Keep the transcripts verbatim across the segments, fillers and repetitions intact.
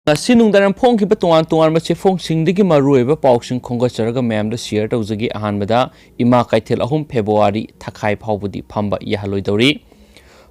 ꯉꯁꯤ ꯅꯨꯡꯗꯥꯡ ꯐꯣꯡꯈꯤꯕ ꯇꯣꯉꯥꯟ ꯇꯣꯉꯥꯟꯕ ꯆꯦꯐꯣꯡꯁꯤꯡꯗꯒꯤ ꯃꯔꯨꯑꯣꯏꯕ ꯄꯥꯎꯁꯤꯡ ꯈꯣꯝꯒꯠꯆꯔꯒ ꯃꯌꯥꯝꯗ ꯁꯤꯌꯔ ꯇꯧꯖꯒꯦ꯫ ꯑꯍꯥꯟꯕꯗ, ꯏꯃꯥ ꯀꯩꯊꯦꯜ ꯑꯍꯨꯝ ꯐꯦꯕ꯭ꯔꯨꯋꯥꯔꯤ ꯊꯈꯥꯏ ꯐꯥꯎꯕꯗꯤ ꯐꯝꯕ ꯌꯥꯍꯜꯂꯣꯏꯗꯧꯔꯤ꯫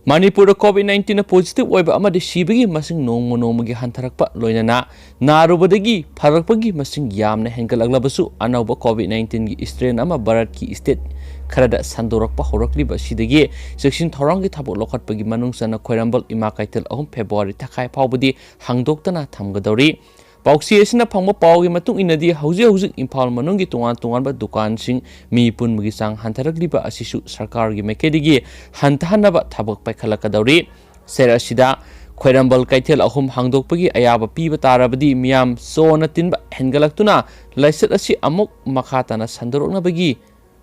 ꯃꯅꯤꯄꯨꯔꯗ ꯀꯣꯚꯤꯗ ꯅꯥꯏꯟꯇꯤꯟꯅ ꯄꯣꯖꯤꯇꯤꯚ ꯑꯣꯏꯕ ꯑꯃꯗꯤ ꯁꯤꯕꯒꯤ ꯃꯁꯤꯡ ꯅꯣꯡꯃ ꯅꯣꯡꯃꯒꯤ ꯍꯟꯊꯔꯛꯄ, ꯂꯣꯏꯅꯅ ꯅꯥꯔꯨꯕꯗꯒꯤ ꯐꯔꯛꯄꯒꯤ ꯃꯁꯤꯡ ꯌꯥꯝꯅ ꯍꯦꯟꯒꯠꯂꯛꯂꯕꯁꯨ, ꯑꯅꯧꯕ ꯀꯣꯚꯤꯗ ꯅꯥꯏꯟꯇꯤꯟꯒꯤ ꯏꯁꯇ꯭ꯔꯦꯟ ꯑꯃ ꯚꯥꯔꯠꯀꯤ ꯏꯁꯇꯦꯠ ꯈꯔꯗ ꯁꯟꯗꯣꯔꯛꯄ ꯍꯧꯔꯛꯂꯤꯕ ꯑꯁꯤꯗꯒꯤ ꯆꯦꯛꯁꯤꯟ ꯊꯧꯔꯥꯡꯒꯤ ꯊꯕꯛ ꯂꯧꯈꯠꯄꯒꯤ ꯃꯅꯨꯡ ꯆꯟꯅ ꯈ꯭ꯋꯥꯏꯔꯝꯕꯟ ꯏꯃꯥ ꯀꯩꯊꯦꯜ ꯑꯍꯨꯝ ꯐꯦꯕ꯭ꯔꯨꯋꯥꯔꯤ ꯊꯈꯥꯏ ꯐꯥꯎꯕꯗꯤ ꯍꯥꯡꯗꯣꯛꯇꯅ ꯊꯝꯒꯗꯧꯔꯤ꯫ ꯄꯥꯎꯆꯦ ꯑꯁꯤꯅ ꯐꯪꯕ ꯄꯥꯎꯒꯤ ꯃꯇꯨꯡ ꯏꯟꯅꯗꯤ, ꯍꯧꯖꯤꯛ ꯍꯧꯖꯤꯛ ꯏꯝꯐꯥꯜ ꯃꯅꯨꯡꯒꯤ ꯇꯣꯉꯥꯟ ꯇꯣꯉꯥꯟꯕ ꯗꯨꯀꯥꯟꯁꯤꯡ ꯃꯤ ꯄꯨꯟꯕꯒꯤ ꯆꯥꯡ ꯍꯟꯊꯔꯛꯂꯤꯕ ꯑꯁꯤꯁꯨ ꯁꯔꯀꯥꯔꯒꯤ ꯃꯥꯏꯀꯩꯗꯒꯤ ꯍꯟꯊꯍꯟꯅꯕ ꯊꯕꯛ ꯄꯥꯏꯈꯠꯂꯛꯀꯗꯧꯔꯤ꯫ ꯁꯦꯔ ꯑꯁꯤꯗ ꯈ꯭ꯋꯥꯏꯔꯝꯕꯟ ꯀꯩꯊꯦꯜ ꯑꯍꯨꯝ ꯍꯥꯡꯗꯣꯛꯄꯒꯤ ꯑꯌꯥꯕ ꯄꯤꯕ ꯇꯥꯔꯕꯗꯤ, ꯃꯤꯌꯥꯝ ꯆꯣꯟꯅ ꯇꯤꯟꯕ ꯍꯦꯟꯒꯠꯂꯛꯇꯨꯅ ꯂꯥꯏꯆꯠ ꯑꯁꯤ ꯑꯃꯨꯛ ꯃꯈꯥ ꯇꯥꯅ ꯁꯟꯗꯣꯔꯛꯅꯕꯒꯤ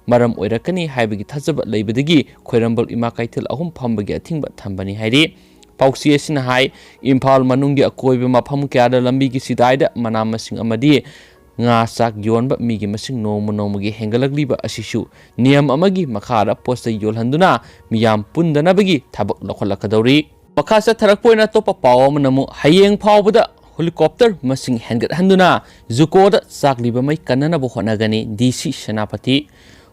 ꯃꯔꯝ ꯑꯣꯏꯔꯛꯀꯅꯤ ꯍꯥꯏꯕꯒꯤ ꯊꯥꯖꯕ ꯂꯩꯕꯗꯒꯤ ꯈ꯭ꯋꯥꯏꯔꯝꯕꯟ ꯏꯃꯥ ꯀꯩꯊꯦꯜ ꯑꯍꯨꯝ ꯐꯝꯕꯒꯤ ꯑꯊꯤꯡꯕ ꯊꯝꯕꯅꯤ ꯍꯥꯏꯔꯤ꯫ ꯄꯥꯎꯆꯦ ꯑꯁꯤꯅ ꯍꯥꯏ, ꯏꯝꯐꯥꯜ ꯃꯅꯨꯡꯒꯤ ꯑꯀꯣꯏꯕ ꯃꯐꯝ ꯀꯌꯥꯗ ꯂꯝꯕꯤꯒꯤ ꯆꯤꯗꯥꯏꯗ ꯃꯅꯥ ꯃꯁꯤꯡ ꯑꯃꯗꯤ ꯉꯥ ꯆꯥꯛ ꯌꯣꯟꯕ ꯃꯤꯒꯤ ꯃꯁꯤꯡ ꯅꯣꯡꯃ ꯅꯣꯡꯃꯒꯤ ꯍꯦꯟꯒꯠꯂꯛꯂꯤꯕ ꯑꯁꯤꯁꯨ ꯅꯤꯌꯝ ꯑꯃꯒꯤ ꯃꯈꯥꯗ ꯄꯣꯠ ꯆꯩ ꯌꯣꯜꯍꯟꯗꯨꯅ ꯃꯤꯌꯥꯝ ꯄꯨꯟꯗꯅꯕꯒꯤ ꯊꯕꯛ ꯂꯧꯈꯠꯂꯛꯀꯗꯧꯔꯤ꯫ ꯃꯈꯥ ꯆꯠꯊꯔꯛꯄ ꯑꯣꯏꯅ ꯑꯇꯣꯞꯄ ꯄꯥꯎ ꯑꯃꯅ ꯑꯃꯨꯛ, ꯍꯌꯦꯡ ꯐꯥꯎꯕꯗ ꯍꯦꯂꯤꯀꯣꯞꯇꯔ ꯃꯁꯤꯡ ꯍꯦꯟꯒꯠꯍꯟꯗꯨꯅ ꯖꯨꯀꯣꯗ ꯆꯥꯛ ꯂꯤꯕ ꯃꯩ ꯀꯟꯅꯅꯕ ꯍꯣꯠꯅꯒꯅꯤ, ꯗꯤ ꯁꯤ ꯁꯦꯅꯥꯄꯇꯤ꯫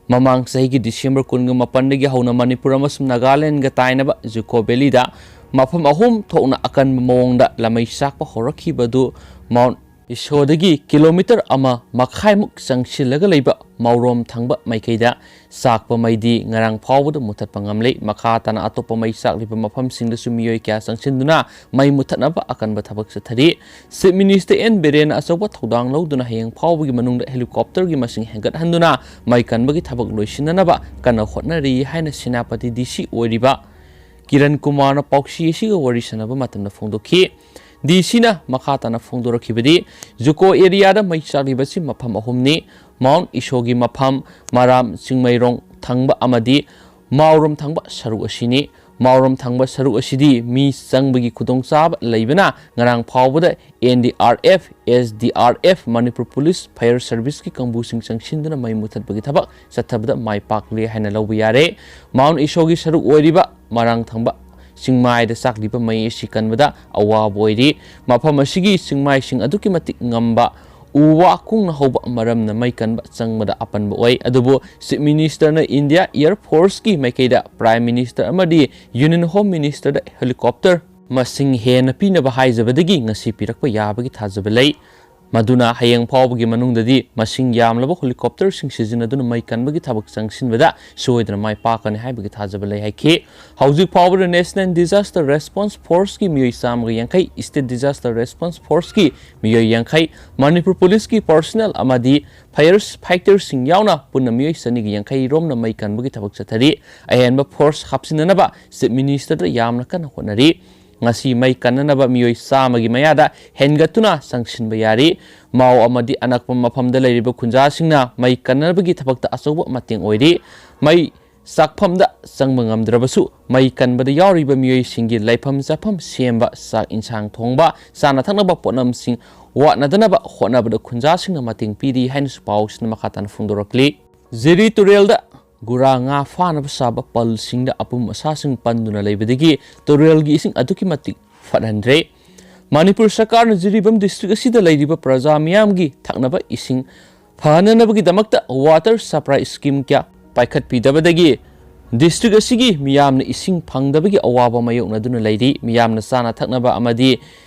ꯃꯃꯥꯡ ꯆꯍꯤꯒꯤ ꯗꯤꯁꯦꯝꯕꯔ ꯀꯨꯟꯒ ꯃꯥꯄꯟꯗꯒꯤ ꯍꯧꯅ ꯃꯅꯤꯄꯨꯔ ꯑꯃꯁꯨꯡ ꯅꯥꯒꯥꯂꯦꯟꯗꯒ ꯇꯥꯏꯅꯕ ꯖꯨꯀꯣ ꯚꯦꯂꯤꯗ ꯃꯐꯝ ꯑꯍꯨꯝ ꯊꯣꯛꯅ ꯑꯀꯟꯕ ꯃꯑꯣꯡꯗ ꯂꯃꯩ ꯆꯥꯛꯄ ꯍꯧꯔꯛꯈꯤꯕ ꯑꯗꯨ ꯃꯥꯎꯟ ꯏꯁꯣꯗꯒꯤ ꯀꯤꯂꯣꯃꯤꯇꯔ ꯑꯃ ꯃꯈꯥꯏꯃꯨꯛ ꯆꯪꯁꯤꯜꯂꯒ ꯂꯩꯕ ꯃꯥꯎꯔꯣꯝ ꯊꯪꯕ ꯃꯥꯏꯀꯩꯗ ꯆꯥꯛꯄ ꯃꯩꯗꯤ ꯉꯔꯥꯡ ꯐꯥꯎꯕꯗ ꯃꯨꯊꯠꯄ ꯉꯝꯂꯦ꯫ ꯃꯈꯥ ꯇꯥꯅ ꯑꯇꯣꯞꯄ ꯃꯩ ꯆꯥꯛꯂꯤꯕ ꯃꯐꯝꯁꯤꯡꯗꯁꯨ ꯃꯤꯑꯣꯏ ꯀꯌꯥ ꯆꯪꯁꯤꯟꯗꯨꯅ ꯃꯩ ꯃꯨꯊꯠꯅꯕ ꯑꯀꯟꯕ ꯊꯕꯛ ꯆꯠꯊꯔꯤ꯫ ꯆꯤꯐ ꯃꯤꯅꯤꯁꯇꯔ ꯑꯦꯟ ꯕꯤꯔꯦꯟꯅ ꯑꯆꯧꯕ ꯊꯧꯗꯥꯡ ꯂꯧꯗꯨꯅ ꯍꯌꯦꯡ ꯐꯥꯎꯕꯒꯤ ꯃꯅꯨꯡꯗ ꯍꯦꯂꯤꯀꯣꯞꯇꯔꯒꯤ ꯃꯁꯤꯡ ꯍꯦꯟꯒꯠꯍꯟꯗꯨꯅ ꯃꯩ ꯀꯟꯕꯒꯤ ꯊꯕꯛ ꯂꯣꯏꯁꯤꯟꯅꯅꯕ ꯀꯟꯅ ꯍꯣꯠꯅꯔꯤ ꯍꯥꯏꯅ ꯁꯦꯅꯥꯄꯇꯤ ꯗꯤ ꯁꯤ ꯑꯣꯏꯔꯤꯕ ꯀꯤꯔꯟ ꯀꯨꯃꯥꯔꯅ ꯄꯥꯎꯆꯦ ꯑꯁꯤꯒ ꯋꯥꯔꯤ ꯁꯥꯟꯅꯕ ꯃꯇꯝꯗ ꯐꯣꯡꯗꯣꯛꯈꯤ꯫ ꯗꯤ ꯁꯤꯅ ꯃꯈꯥ ꯇꯥꯅ ꯐꯣꯡꯗꯣꯔꯛꯈꯤꯕꯗꯤ, ꯖꯨꯀꯣ ꯑꯦꯔꯤꯌꯥꯗ ꯃꯩ ꯆꯥꯛꯂꯤꯕꯁꯤ ꯃꯐꯝ ꯑꯍꯨꯝꯅꯤ: ꯃꯥꯎꯟ ꯏꯁꯣꯒꯤ ꯃꯐꯝ, ꯃꯔꯥꯝ ꯆꯤꯡꯃꯩꯔꯣꯡ ꯊꯪꯕ ꯑꯃꯗꯤ ꯃꯥꯎꯔꯣꯝ ꯊꯪꯕ ꯁꯔꯨꯛ ꯑꯁꯤꯅꯤ꯫ ꯃꯥꯎꯔꯣꯝ ꯊꯪꯕ ꯁꯔꯨꯛ ꯑꯁꯤꯗꯤ ꯃꯤ ꯆꯪꯕꯒꯤ ꯈꯨꯗꯣꯡꯆꯥꯕ ꯂꯩꯕꯅ, ꯉꯔꯥꯡ ꯐꯥꯎꯕꯗ N D R F, S D R F, Manipur police, Fire ꯁꯔꯚꯤꯁꯀꯤ ꯀꯥꯡꯕꯨꯁꯤꯡ ꯆꯪꯁꯤꯟꯗꯨꯅ ꯃꯩ ꯃꯨꯊꯠꯄꯒꯤ ꯊꯕꯛ ꯆꯠꯊꯕꯗ ꯃꯥꯏ ꯄꯥꯛꯂꯦ ꯍꯥꯏꯅ ꯂꯧꯕ ꯌꯥꯔꯦ꯫ ꯃꯥꯎꯟ ꯏꯁꯣꯒꯤ ꯁꯔꯨꯛ ꯑꯣꯏꯔꯤꯕ ꯃꯔꯥꯝ ꯊꯪꯕ ꯆꯤꯡꯃꯥꯏꯗ ꯆꯥꯛꯂꯤꯕ ꯃꯩ ꯑꯁꯤ ꯀꯟꯕꯗ ꯑꯋꯥꯕ ꯑꯣꯏꯔꯤ꯫ ꯃꯐꯝ ꯑꯁꯤꯒꯤ ꯆꯤꯡꯃꯥꯏꯁꯤꯡ ꯑꯗꯨꯛꯀꯤ ꯃꯇꯤꯛ ꯉꯝꯕ ꯎ ꯋꯥ ꯀꯨꯡꯅ ꯍꯧꯕ ꯃꯔꯝꯅ ꯃꯩ ꯀꯟꯕ ꯆꯪꯕꯗ ꯑꯄꯟꯕ ꯑꯣꯏ꯫ ꯑꯗꯨꯕꯨ Chief Minister ꯅ India Air Force ꯀꯤ ꯃꯥꯏꯀꯩꯗ Prime Minister ꯑꯃꯗꯤ Union Home Minister ꯗ helicopter ꯃꯁꯤꯡ ꯍꯦꯟꯅ ꯄꯤꯅꯕ ꯍꯥꯏꯖꯕꯗꯒꯤ ꯉꯁꯤ ꯄꯤꯔꯛꯄ ꯌꯥꯕꯒꯤ ꯊꯥꯖꯕ ꯂꯩ꯫ ꯃꯗꯨꯅ ꯍꯌꯦꯡ ꯐꯥꯎꯕꯒꯤ ꯃꯅꯨꯡꯗꯗꯤ ꯃꯁꯤꯡ ꯌꯥꯝꯂꯕ helicopter ꯁꯤꯡ ꯁꯤꯖꯤꯟꯅꯗꯨꯅ ꯃꯩ ꯀꯟꯕꯒꯤ ꯊꯕꯛ ꯆꯪꯁꯤꯟꯕꯗ ꯁꯣꯏꯗꯅ ꯃꯥꯏ ꯄꯥꯛꯀꯅꯤ ꯍꯥꯏꯕꯒꯤ ꯊꯥꯖꯕ ꯂꯩ ꯍꯥꯏꯈꯤ꯫ ꯍꯧꯖꯤꯛ ꯐꯥꯎꯕꯗ National Disaster Response Force ꯀꯤ ꯃꯤꯑꯣꯏ ꯆꯥꯝꯃꯒ ꯌꯥꯡꯈꯩ, State Disaster Response Force ꯀꯤ ꯃꯤꯑꯣꯏ ꯌꯥꯡꯈꯩ, ꯃꯅꯤꯄꯨꯔ Police ꯀꯤ personnel ꯑꯃꯗꯤ fire fighter ꯁꯤꯡ ꯌꯥꯎꯅ ꯄꯨꯟꯅ ꯃꯤꯑꯣꯏ ꯆꯅꯤꯒ ꯌꯥꯡꯈꯩ ꯔꯣꯝꯅ ꯃꯩ ꯀꯟꯕꯒꯤ ꯊꯕꯛ ꯆꯠꯊꯔꯤ꯫ ꯑꯍꯦꯟꯕ force ꯍꯥꯞꯆꯤꯟꯅꯅꯕ Chief Minister ꯗ ꯌꯥꯝꯅ ꯀꯟꯅ ꯍꯣꯠꯅꯔꯤ꯫ ꯉꯁꯤ ꯃꯩ ꯀꯟꯅꯅꯕ ꯃꯤꯑꯣꯏ ꯆꯥꯝꯃꯒꯤ ꯃꯌꯥꯗ ꯍꯦꯟꯒꯠꯇꯨꯅ ꯆꯪꯁꯤꯟꯕ ꯌꯥꯔꯤ꯫ ꯃꯥꯎ ꯑꯃꯗꯤ ꯑꯅꯛꯄ ꯃꯐꯝꯗ ꯂꯩꯔꯤꯕ ꯈꯨꯟꯖꯥꯁꯤꯡꯅ ꯃꯩ ꯀꯟꯅꯕꯒꯤ ꯊꯕꯛꯇ ꯑꯆꯧꯕ ꯃꯇꯦꯡ ꯑꯣꯏꯔꯤ꯫ ꯃꯩ ꯆꯥꯛꯐꯝꯗ ꯆꯪꯕ ꯉꯝꯗ꯭ꯔꯕꯁꯨ ꯃꯩ ꯀꯟꯕꯗ ꯌꯥꯎꯔꯤꯕ ꯃꯤꯑꯣꯏꯁꯤꯡꯒꯤ ꯂꯩꯐꯝ ꯆꯥꯐꯝ ꯁꯦꯝꯕ, ꯆꯥꯛ ꯏꯟꯁꯥꯡ ꯊꯣꯡꯕ, ꯆꯥꯅ ꯊꯛꯅꯕ ꯄꯣꯠꯂꯝꯁꯤꯡ ꯋꯥꯠꯅꯗꯅꯕ ꯍꯣꯠꯅꯕꯗ ꯈꯨꯟꯖꯥꯁꯤꯡꯅ ꯃꯇꯦꯡ ꯄꯤꯔꯤ ꯍꯥꯏꯅꯁꯨ ꯄꯥꯎꯁꯤꯅ ꯃꯈꯥ ꯇꯥꯅ ꯐꯣꯡꯗꯣꯔꯛꯂꯤ꯫ ꯖꯤꯔꯤ ꯇꯨꯔꯦꯜꯗ ꯒꯨꯔꯥ ꯉꯥ ꯐꯥꯅꯕ ꯁꯥꯕ ꯄꯜꯁꯤꯡꯗ ꯑꯄꯨꯝ ꯑꯁꯥꯁꯤꯡ ꯄꯟꯗꯨꯅ ꯂꯩꯕꯗꯒꯤ ꯇꯨꯔꯦꯜꯒꯤ ꯏꯁꯤꯡ ꯑꯗꯨꯛꯀꯤ ꯃꯇꯤꯛ ꯐꯠꯍꯟꯗ꯭ꯔꯦ꯫ ꯃꯅꯤꯄꯨꯔ ꯁꯔꯀꯥꯔꯅ ꯖꯤꯔꯤꯕꯥꯝ district ꯑꯁꯤꯗ ꯂꯩꯔꯤꯕ ꯄ꯭ꯔꯖꯥ ꯃꯤꯌꯥꯝꯒꯤ ꯊꯛꯅꯕ ꯏꯁꯤꯡ ꯐꯍꯟꯅꯅꯕꯒꯤꯗꯃꯛꯇ water supply scheme ꯀꯌꯥ ꯄꯥꯏꯈꯠꯄꯤꯗꯕꯗꯒꯤ district ꯑꯁꯤꯒꯤ ꯃꯤꯌꯥꯝꯅ ꯏꯁꯤꯡ ꯐꯪꯗꯕꯒꯤ ꯑꯋꯥꯕ ꯃꯥꯌꯣꯛꯅꯗꯨꯅ ꯂꯩꯔꯤ꯫ ꯃꯤꯌꯥꯝꯅ ꯆꯥꯅ ꯊꯛꯅꯕ ꯑꯃꯗꯤ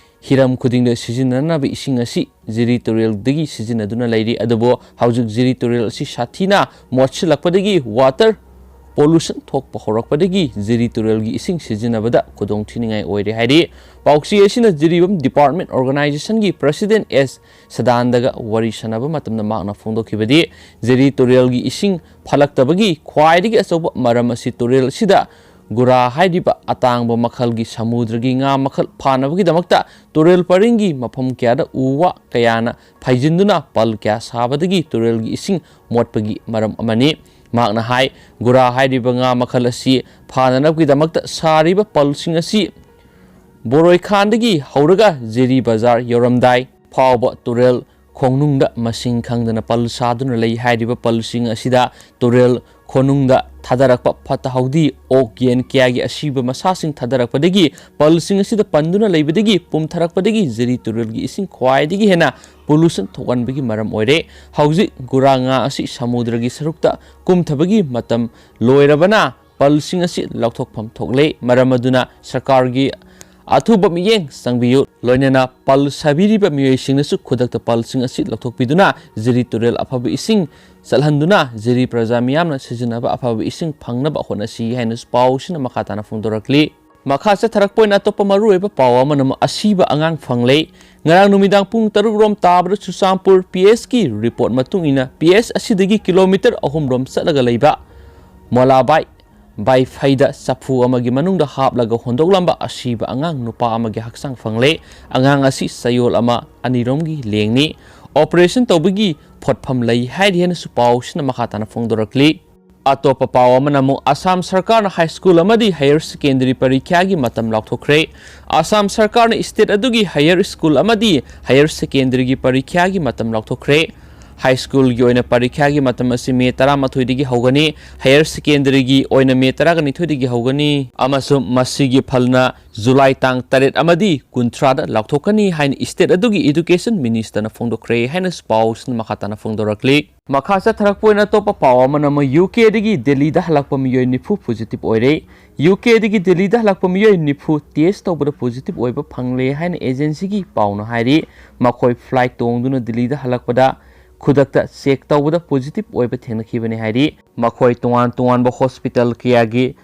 ꯍꯤꯔꯝ ꯈꯨꯗꯤꯡꯗ ꯁꯤꯖꯤꯟꯅꯅꯕ ꯏꯁꯤꯡ ꯑꯁꯤ ꯖꯤꯔꯤ ꯇꯨꯔꯦꯜꯗꯒꯤ ꯁꯤꯖꯤꯟꯅꯗꯨꯅ ꯂꯩꯔꯤ꯫ ꯑꯗꯨꯕꯨ ꯍꯧꯖꯤꯛ ꯖꯤꯔꯤ ꯇꯨꯔꯦꯜ ꯑꯁꯤ ꯁꯥꯊꯤꯅ ꯃꯣꯠꯁꯤꯜꯂꯛꯄꯗꯒꯤ water pollution ꯊꯣꯛꯄ ꯍꯧꯔꯛꯄꯗꯒꯤ ꯖꯤꯔꯤ ꯇꯨꯔꯦꯜꯒꯤ ꯏꯁꯤꯡ ꯁꯤꯖꯤꯟꯅꯕꯗ ꯈꯨꯗꯣꯡꯊꯤꯅꯤꯡꯉꯥꯏ ꯑꯣꯏꯔꯦ ꯍꯥꯏꯔꯤ꯫ ꯄꯥꯎꯆꯦ ꯑꯁꯤꯅ ꯖꯤꯔꯤꯕꯥꯝ department organization ꯒꯤ president ꯑꯦꯁ ꯁꯗꯥꯟꯗꯒ ꯋꯥꯔꯤ ꯁꯥꯟꯅꯕ ꯃꯇꯝꯗ ꯃꯍꯥꯛꯅ ꯐꯣꯡꯗꯣꯛꯈꯤꯕꯗꯤ, ꯖꯤꯔꯤ ꯇꯨꯔꯦꯜꯒꯤ ꯏꯁꯤꯡ ꯐꯠꯂꯛꯇꯕꯒꯤ ꯈ꯭ꯋꯥꯏꯗꯒꯤ ꯑꯆꯧꯕ ꯃꯔꯝ ꯑꯁꯤ ꯇꯨꯔꯦꯜ ꯑꯁꯤꯗ ꯒꯨꯔꯥ ꯍꯥꯏꯔꯤꯕ ꯑꯇꯥꯡꯕ ꯃꯈꯜꯒꯤ ꯁꯃꯨꯗ꯭ꯔꯒꯤ ꯉꯥ ꯃꯈꯜ ꯐꯥꯅꯕꯒꯤꯗꯃꯛꯇ ꯇꯨꯔꯦꯜ ꯄꯔꯤꯡꯒꯤ ꯃꯐꯝ ꯀꯌꯥꯗ ꯎ ꯋꯥ ꯀꯌꯥꯅ ꯐꯩꯖꯤꯟꯗꯨꯅ ꯄꯜ ꯀꯌꯥ ꯁꯥꯕꯗꯒꯤ ꯇꯨꯔꯦꯜꯒꯤ ꯏꯁꯤꯡ ꯃꯣꯠꯄꯒꯤ ꯃꯔꯝ ꯑꯃꯅꯤ꯫ ꯃꯍꯥꯛꯅ ꯍꯥꯏ, ꯒꯨꯔꯥ ꯍꯥꯏꯔꯤꯕ ꯉꯥ ꯃꯈꯜ ꯑꯁꯤ ꯐꯥꯅꯅꯕꯒꯤꯗꯃꯛꯇ ꯁꯥꯔꯤꯕ ꯄꯜꯁꯤꯡ ꯑꯁꯤ ꯕꯣꯔꯣꯏꯈꯥꯟꯗꯒꯤ ꯍꯧꯔꯒ ꯖꯤꯔꯤ ꯕꯖꯥꯔ ꯌꯧꯔꯝꯗꯥꯏ ꯐꯥꯎꯕ ꯇꯨꯔꯦꯜ ꯈꯣꯡꯅꯨꯡꯗ ꯃꯁꯤꯡ ꯈꯪꯗꯅ ꯄꯜ ꯁꯥꯗꯨꯅ ꯂꯩ꯫ ꯍꯥꯏꯔꯤꯕ ꯄꯜꯁꯤꯡ ꯑꯁꯤꯗ ꯇꯨꯔꯦꯜ ꯈꯣꯅꯨꯡꯗ ꯊꯥꯗꯔꯛꯄ ꯐꯠꯇ ꯍꯥꯎꯗꯤ, ꯑꯣꯛ ꯌꯦꯟ ꯀꯌꯥꯒꯤ ꯑꯁꯤꯕ ꯃꯁꯥꯁꯤꯡ ꯊꯥꯗꯔꯛꯄꯗꯒꯤ ꯄꯜꯁꯤꯡ ꯑꯁꯤꯗ ꯄꯟꯗꯨꯅ ꯂꯩꯕꯗꯒꯤ ꯄꯨꯝꯊꯔꯛꯄꯗꯒꯤ ꯖꯤꯔꯤ ꯇꯨꯔꯦꯜꯒꯤ ꯏꯁꯤꯡ ꯈ꯭ꯋꯥꯏꯗꯒꯤ ꯍꯦꯟꯅ ꯄꯣꯂꯨꯁꯟ ꯊꯣꯛꯍꯟꯕꯒꯤ ꯃꯔꯝ ꯑꯣꯏꯔꯦ꯫ ꯍꯧꯖꯤꯛ ꯒꯨꯔꯥ ꯉꯥ ꯑꯁꯤ ꯁꯃꯨꯗ꯭ꯔꯒꯤ ꯁꯔꯨꯛꯇ ꯀꯨꯝꯊꯕꯒꯤ ꯃꯇꯝ ꯂꯣꯏꯔꯕꯅ ꯄꯜꯁꯤꯡ ꯑꯁꯤ ꯂꯧꯊꯣꯛꯐꯝ ꯊꯣꯛꯂꯦ꯫ ꯃꯔꯝ ꯑꯗꯨꯅ ꯁꯔꯀꯥꯔꯒꯤ ꯑꯊꯨꯕ ꯃꯤꯠꯌꯦꯡ ꯆꯪꯕꯤꯌꯨ꯫ ꯂꯣꯏꯅꯅ ꯄꯜ ꯁꯥꯕꯤꯔꯤꯕ ꯃꯤꯑꯣꯏꯁꯤꯡꯅꯁꯨ ꯈꯨꯗꯛꯇ ꯄꯜꯁꯤꯡ ꯑꯁꯤ ꯂꯧꯊꯣꯛꯄꯤꯗꯨꯅ ꯖꯤꯔꯤ ꯇꯨꯔꯦꯜ ꯑꯐꯕ ꯏꯁꯤꯡ ꯆꯠꯍꯟꯗꯨꯅ ꯖꯤꯔꯤ ꯄ꯭ꯔꯖꯥ ꯃꯤꯌꯥꯝꯅ ꯁꯤꯖꯤꯟꯅꯕ ꯑꯐꯕ ꯏꯁꯤꯡ ꯐꯪꯅꯕ ꯍꯣꯠꯅꯁꯤ ꯍꯥꯏꯅꯁꯨ ꯄꯥꯎꯁꯤꯅ ꯃꯈꯥ ꯇꯥꯅ ꯐꯣꯡꯗꯣꯔꯛꯂꯤ꯫ ꯃꯈꯥ ꯆꯠꯊꯔꯛꯄ ꯑꯣꯏꯅ ꯑꯇꯣꯞꯄ ꯃꯔꯨꯑꯣꯏꯕ ꯄꯥꯎ ꯑꯃꯅ ꯑꯃꯨꯛ ꯑꯁꯤꯕ ꯑꯉꯥꯡ ꯐꯪꯂꯦ꯫ ꯉꯔꯥꯡ ꯅꯨꯃꯤꯗꯥꯡ ꯄꯨꯡ ꯇꯔꯨꯛ ꯔꯣꯝ ꯇꯥꯕꯗ ꯆꯨꯔꯆꯥꯟꯄꯨꯔ ꯄꯤ ꯑꯦꯁꯀꯤ ꯔꯤꯄꯣꯔꯠ ꯃꯇꯨꯡ ꯏꯟꯅ ꯄꯤ ꯑꯦꯁ ꯑꯁꯤꯗꯒꯤ ꯀꯤꯂꯣꯃꯤꯇꯔ ꯑꯍꯨꯝ ꯔꯣꯝ ꯆꯠꯂꯒ ꯂꯩꯕ ꯃꯣꯂꯥꯕꯥꯏ ꯕꯥꯏꯐꯩꯗ ꯆꯐꯨ ꯑꯃꯒꯤ ꯃꯅꯨꯡꯗ ꯍꯥꯞꯂꯒ ꯍꯣꯟꯗꯣꯛꯂꯝꯕ ꯑꯁꯤꯕ ꯑꯉꯥꯡ ꯅꯨꯄꯥ ꯑꯃꯒꯤ ꯍꯛꯆꯥꯡ ꯐꯪꯂꯦ꯫ ꯑꯉꯥꯡ ꯑꯁꯤ ꯆꯌꯣꯜ ꯑꯃ ꯑꯅꯤꯔꯣꯝꯒꯤ ꯂꯦꯡꯅꯤ꯫ ꯑꯣꯄꯔꯦꯁꯟ ꯇꯧꯕꯒꯤ ꯐꯣꯠꯐꯝ ꯂꯩ ꯍꯥꯏꯔꯤ ꯍꯥꯏꯅꯁꯨ ꯄꯥꯎꯁꯤꯅ ꯃꯈꯥ ꯇꯥꯅ ꯐꯣꯡꯗꯣꯔꯛꯂꯤ꯫ ꯑꯇꯣꯞꯄ ꯄꯥꯎ ꯑꯃꯅ ꯑꯃꯨꯛ ꯑꯁꯥꯝ ꯁꯔꯀꯥꯔꯅ ꯍꯥꯏ ꯁ꯭ꯀꯨꯜ ꯑꯃꯗꯤ ꯍꯥꯌꯔ ꯁꯦꯀꯦꯟꯗꯔꯤ ꯄꯔꯤꯈ꯭ꯌꯥꯒꯤ ꯃꯇꯝ ꯂꯥꯎꯊꯣꯛꯈ꯭ꯔꯦ꯫ ꯑꯁꯥꯝ ꯁꯔꯀꯥꯔꯅ ꯁ꯭ꯇꯦꯠ ꯑꯗꯨꯒꯤ ꯍꯥꯌꯔ ꯁ꯭ꯀꯨꯜ ꯑꯃꯗꯤ ꯍꯥꯌꯔ ꯁꯦꯀꯦꯟꯗꯔꯤꯒꯤ ꯄꯔꯤꯈ꯭ꯌꯥꯒꯤ ꯃꯇꯝ ꯂꯥꯎꯊꯣꯛꯈ꯭ꯔꯦ꯫ ꯍꯥꯏ ꯁ꯭ꯀꯨꯜꯒꯤ ꯑꯣꯏꯅ ꯄꯔꯤꯈ꯭ꯌꯥꯒꯤ ꯃꯇꯝ ꯑꯁꯤ ꯃꯦ ꯇꯔꯥꯃꯥꯊꯣꯏꯗꯒꯤ ꯍꯧꯒꯅꯤ, ꯍꯥꯌꯔ ꯁꯦꯀꯦꯟꯗꯔꯤꯒꯤ ꯑꯣꯏꯅ ꯃꯦ ꯇꯔꯥꯒ ꯅꯤꯊꯣꯏꯗꯒꯤ ꯍꯧꯒꯅꯤ ꯑꯃꯁꯨꯡ ꯃꯁꯤꯒꯤ ꯐꯜꯅ ꯖꯨꯂꯥꯏ ꯇꯥꯡ ꯇꯔꯦꯠ ꯑꯃꯗꯤ ꯀꯨꯟꯊ꯭ꯔꯥꯗ ꯂꯥꯎꯊꯣꯛꯀꯅꯤ ꯍꯥꯏꯅ ꯁ꯭ꯇꯦꯠ ꯑꯗꯨꯒꯤ ꯏꯗꯨꯀꯦꯁꯟ ꯃꯤꯅꯤꯁꯇꯔꯅ ꯐꯣꯡꯗꯣꯛꯈ꯭ꯔꯦ ꯍꯥꯏꯅꯁꯨ ꯄꯥꯎꯁꯤꯅ ꯃꯈꯥ ꯇꯥꯅ ꯐꯣꯡꯗꯣꯔꯛꯂꯤ꯫ ꯃꯈꯥ ꯆꯠꯊꯔꯛꯄ ꯑꯣꯏꯅ ꯑꯇꯣꯞꯄ ꯄꯥꯎ ꯑꯃꯅ ꯑꯃꯨꯛ ꯌꯨ ꯀꯦꯗꯒꯤ ꯗꯦꯜꯂꯤꯗ ꯍꯜꯂꯛꯄ ꯃꯤꯑꯣꯏ ꯅꯤꯐꯨ ꯄꯣꯖꯤꯇꯤꯚ ꯑꯣꯏꯔꯦ꯫ ꯌꯨ ꯀꯦꯗꯒꯤ ꯗꯦꯜꯂꯤꯗ ꯍꯜꯂꯛꯄ ꯃꯤꯑꯣꯏ ꯅꯤꯐꯨ ꯇꯦꯁ ꯇꯧꯕꯗ ꯄꯣꯖꯤꯇꯤꯚ ꯑꯣꯏꯕ ꯐꯪꯂꯦ ꯍꯥꯏꯅ ꯑꯦꯖꯦꯟꯁꯤꯒꯤ ꯄꯥꯎꯅ ꯍꯥꯏꯔꯤ꯫ ꯃꯈꯣꯏ ꯐ꯭ꯂꯥꯏꯠ ꯇꯣꯡꯗꯨꯅ ꯗꯦꯜꯂꯤꯗ ꯍꯜꯂꯛꯄꯗ ꯈꯨꯗꯛꯇ ꯆꯦꯛ ꯇꯧꯕꯗ ꯄꯣꯖꯤꯇꯤꯚ ꯑꯣꯏꯕ ꯊꯦꯡꯅꯈꯤꯕꯅꯤ ꯍꯥꯏꯔꯤ꯫ ꯃꯈꯣꯏ ꯇꯣꯉꯥꯟ ꯇꯣꯉꯥꯟꯕ ꯍꯣꯁꯄꯤꯇꯥꯜ ꯀꯌꯥꯒꯤ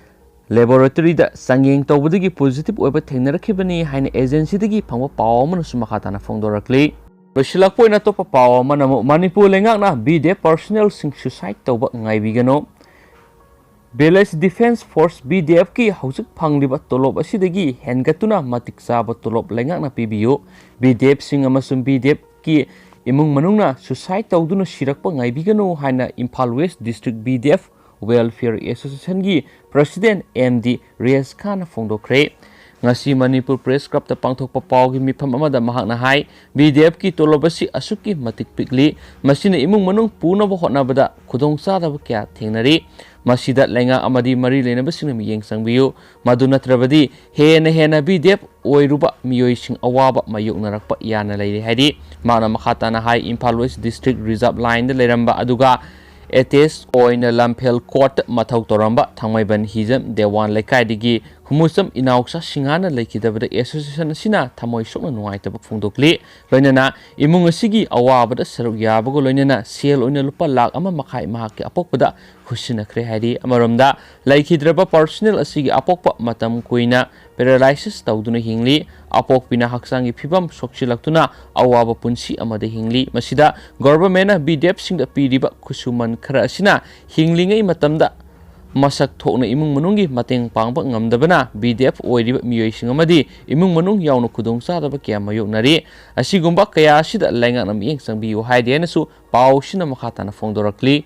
ꯂꯦꯕꯣꯔꯦꯇꯣꯔꯤꯗ ꯆꯥꯡꯌꯦꯡ ꯇꯧꯕꯗꯒꯤ ꯄꯣꯖꯤꯇꯤꯚ ꯑꯣꯏꯕ ꯊꯦꯡꯅꯔꯛꯈꯤꯕꯅꯤ ꯍꯥꯏꯅ ꯑꯦꯖꯦꯟꯁꯤꯗꯒꯤ ꯐꯪꯕ ꯄꯥꯎ ꯑꯃꯅꯁꯨ ꯃꯈꯥ ꯇꯥꯅ ꯐꯣꯡꯗꯣꯔꯛꯂꯤ꯫ ꯂꯣꯏꯁꯤꯜꯂꯛꯄ ꯑꯣꯏꯅ ꯑꯇꯣꯞꯄ ꯄꯥꯎ ꯑꯃꯅ ꯑꯃꯨꯛ ꯃꯅꯤꯄꯨꯔ ꯂꯩꯉꯥꯛꯅ ꯕꯤ ꯗꯤ ꯑꯦꯐ ꯄꯔꯁꯣꯅꯦꯜꯁꯤꯡ ꯁꯨꯁꯥꯏꯗ ꯇꯧꯕ ꯉꯥꯏꯕꯤꯒꯅꯨ꯫ ꯚꯤꯂꯦꯖ ꯗꯤꯐꯦꯟꯁ ꯐꯣꯔꯁ, ꯚꯤ ꯗꯤ ꯑꯦꯐꯀꯤ ꯍꯧꯖꯤꯛ ꯐꯪꯂꯤꯕ ꯇꯣꯂꯣꯞ ꯑꯁꯤꯗꯒꯤ ꯍꯦꯟꯒꯠꯇꯨꯅ ꯃꯇꯤꯛ ꯆꯥꯕ ꯇꯣꯂꯣꯞ ꯂꯩꯉꯥꯛꯅ ꯄꯤꯕꯤꯌꯨ꯫ ꯚꯤ ꯗꯤ ꯑꯦꯐꯁꯤꯡ ꯑꯃꯁꯨꯡ ꯚꯤ ꯗꯤ ꯑꯦꯐꯀꯤ ꯏꯃꯨꯡ ꯃꯅꯨꯡꯅ ꯁꯨꯁꯥꯏꯗ ꯇꯧꯗꯨꯅ ꯁꯤꯔꯛꯄ ꯉꯥꯏꯕꯤꯒꯅꯨ ꯍꯥꯏꯅ Imphal west district V D F welfare ꯑꯦꯁꯣꯁꯤꯌꯦꯁꯟꯒꯤ ꯄ꯭ꯔꯁꯤꯗꯦꯟ ꯑꯦꯝ ꯗꯤ ꯔꯦꯁ ꯈꯥꯟꯅ ꯐꯣꯡꯗꯣꯛꯈ꯭ꯔꯦ꯫ ꯉꯁꯤ ꯃꯅꯤꯄꯨꯔ ꯄ꯭ꯔꯦꯁ ꯀ꯭ꯂꯕꯇ ꯄꯥꯡꯊꯣꯛꯄ ꯄꯥꯎꯒꯤ ꯃꯤꯐꯝ ꯑꯃꯗ ꯃꯍꯥꯛꯅ ꯍꯥꯏ, ꯕꯤ ꯗꯤ ꯑꯦꯐꯀꯤ ꯇꯣꯂꯣꯞ ꯑꯁꯤ ꯑꯁꯨꯛꯀꯤ ꯃꯇꯤꯛ ꯄꯤꯛꯂꯤ, ꯃꯁꯤꯅ ꯏꯃꯨꯡ ꯃꯅꯨꯡ ꯄꯨꯅꯕ ꯍꯣꯠꯅꯕꯗ ꯈꯨꯗꯣꯡꯆꯥꯗꯕ ꯀꯌꯥ ꯊꯦꯡꯅꯔꯤ꯫ ꯃꯁꯤꯗ ꯂꯩꯉꯥꯛ ꯑꯃꯗꯤ ꯃꯔꯤ ꯂꯩꯅꯕꯁꯤꯡꯅ ꯃꯤꯠꯌꯦꯡ ꯆꯪꯕꯤꯌꯨ꯫ ꯃꯗꯨ ꯅꯠꯇ꯭ꯔꯕꯗꯤ ꯍꯦꯟꯅ ꯍꯦꯟꯅ ꯕꯤ ꯗꯤ ꯑꯦꯐ ꯑꯣꯏꯔꯨꯕ ꯃꯤꯑꯣꯏꯁꯤꯡ ꯑꯋꯥꯕ ꯃꯥꯌꯣꯛꯅꯔꯛꯄ ꯌꯥꯅ ꯂꯩꯔꯦ ꯍꯥꯏꯔꯤ꯫ ꯃꯍꯥꯛꯅ ꯃꯈꯥ ꯇꯥꯅ ꯍꯥꯏ, ꯏꯝꯐꯥꯜ ꯋꯦꯁ ꯗꯤꯁꯇ꯭ꯔꯤꯛ ꯔꯤꯖꯥꯔꯚ ꯂꯥꯏꯟꯗ ꯂꯩꯔꯝꯕ ꯑꯗꯨꯒ ꯑꯦꯇꯦꯆ ꯑꯣꯏꯅ ꯂꯝꯐꯦꯜ ꯀꯣꯔꯠꯇ ꯃꯊꯧ ꯇꯧꯔꯝꯕ ꯊꯥꯡꯃꯩꯕꯟ ꯍꯤꯖꯝ ꯗꯦꯋꯥꯟ ꯂꯩꯀꯥꯏꯗꯒꯤ ꯈꯨꯃꯨꯆꯝ ꯏꯅꯥꯎꯆꯥ ꯁꯤꯡꯍꯥꯅ ꯂꯩꯈꯤꯗꯕꯗ ꯑꯦꯁꯣꯁꯤꯌꯦꯁꯟ ꯑꯁꯤꯅ ꯊꯃꯣꯏ ꯁꯣꯛꯅ ꯅꯨꯡꯉꯥꯏꯇꯕ ꯐꯣꯡꯗꯣꯛꯂꯤ꯫ ꯂꯣꯏꯅꯅ ꯏꯃꯨꯡ ꯑꯁꯤꯒꯤ ꯑꯋꯥꯕꯗ ꯁꯔꯨꯛ ꯌꯥꯕꯒ ꯂꯣꯏꯅꯅ ꯁꯦꯜ ꯑꯣꯏꯅ ꯂꯨꯄꯥ ꯂꯥꯈ ꯑꯃ ꯃꯈꯥꯏ ꯃꯍꯥꯛꯀꯤ ꯑꯄꯣꯛꯄꯗ ꯈꯨꯠꯁꯤꯟꯅꯈ꯭ꯔꯦ ꯍꯥꯏꯔꯤ꯫ ꯑꯃꯔꯣꯝꯗ, ꯂꯩꯈꯤꯗ꯭ꯔꯕ ꯄꯥꯔꯁꯅꯦꯜ ꯑꯁꯤꯒꯤ ꯑꯄꯣꯛꯄ ꯃꯇꯝ ꯀꯨꯏꯅ ꯄꯦꯔꯥꯂꯥꯏꯁꯤꯁ ꯇꯧꯗꯨꯅ ꯍꯤꯡꯂꯤ꯫ ꯑꯄꯣꯛꯄꯤꯅ ꯍꯛꯆꯥꯡꯒꯤ ꯐꯤꯕꯝ ꯁꯣꯛꯆꯤꯜꯂꯛꯇꯨꯅ ꯑꯋꯥꯕ ꯄꯨꯟꯁꯤ ꯑꯃꯗ ꯍꯤꯡꯂꯤ꯫ ꯃꯁꯤꯗ ꯒꯣꯚꯔꯟꯃꯦꯟꯠꯅ ꯕꯤ ꯗꯤ ꯑꯦꯐꯁꯤꯡꯗ ꯄꯤꯔꯤꯕ ꯈꯨꯠꯁꯨꯃꯟ ꯈꯔ ꯑꯁꯤꯅ ꯍꯤꯡꯂꯤꯉꯩ ꯃꯇꯝꯗ ꯃꯁꯛ ꯊꯣꯛꯅ ꯏꯃꯨꯡ ꯃꯅꯨꯡꯒꯤ ꯃꯇꯦꯡ ꯄꯥꯡꯕ ꯉꯝꯗꯕꯅ ꯕꯤ ꯗꯤ ꯑꯦꯐ ꯑꯣꯏꯔꯤꯕ ꯃꯤꯑꯣꯏꯁꯤꯡ ꯑꯃꯗꯤ ꯏꯃꯨꯡ ꯃꯅꯨꯡ ꯌꯥꯎꯅ ꯈꯨꯗꯣꯡꯆꯥꯗꯕ ꯀꯌꯥ ꯃꯥꯌꯣꯛꯅꯔꯤ꯫ ꯑꯁꯤꯒꯨꯝꯕ ꯀꯌꯥ ꯑꯁꯤꯗ ꯂꯩꯉꯥꯛꯅ ꯃꯤꯠꯌꯦꯡ ꯆꯪꯕꯤꯌꯨ ꯍꯥꯏꯗꯦ ꯍꯥꯏꯅꯁꯨ ꯄꯥꯎꯁꯤꯅ ꯃꯈꯥ ꯇꯥꯅ ꯐꯣꯡꯗꯣꯔꯛꯂꯤ꯫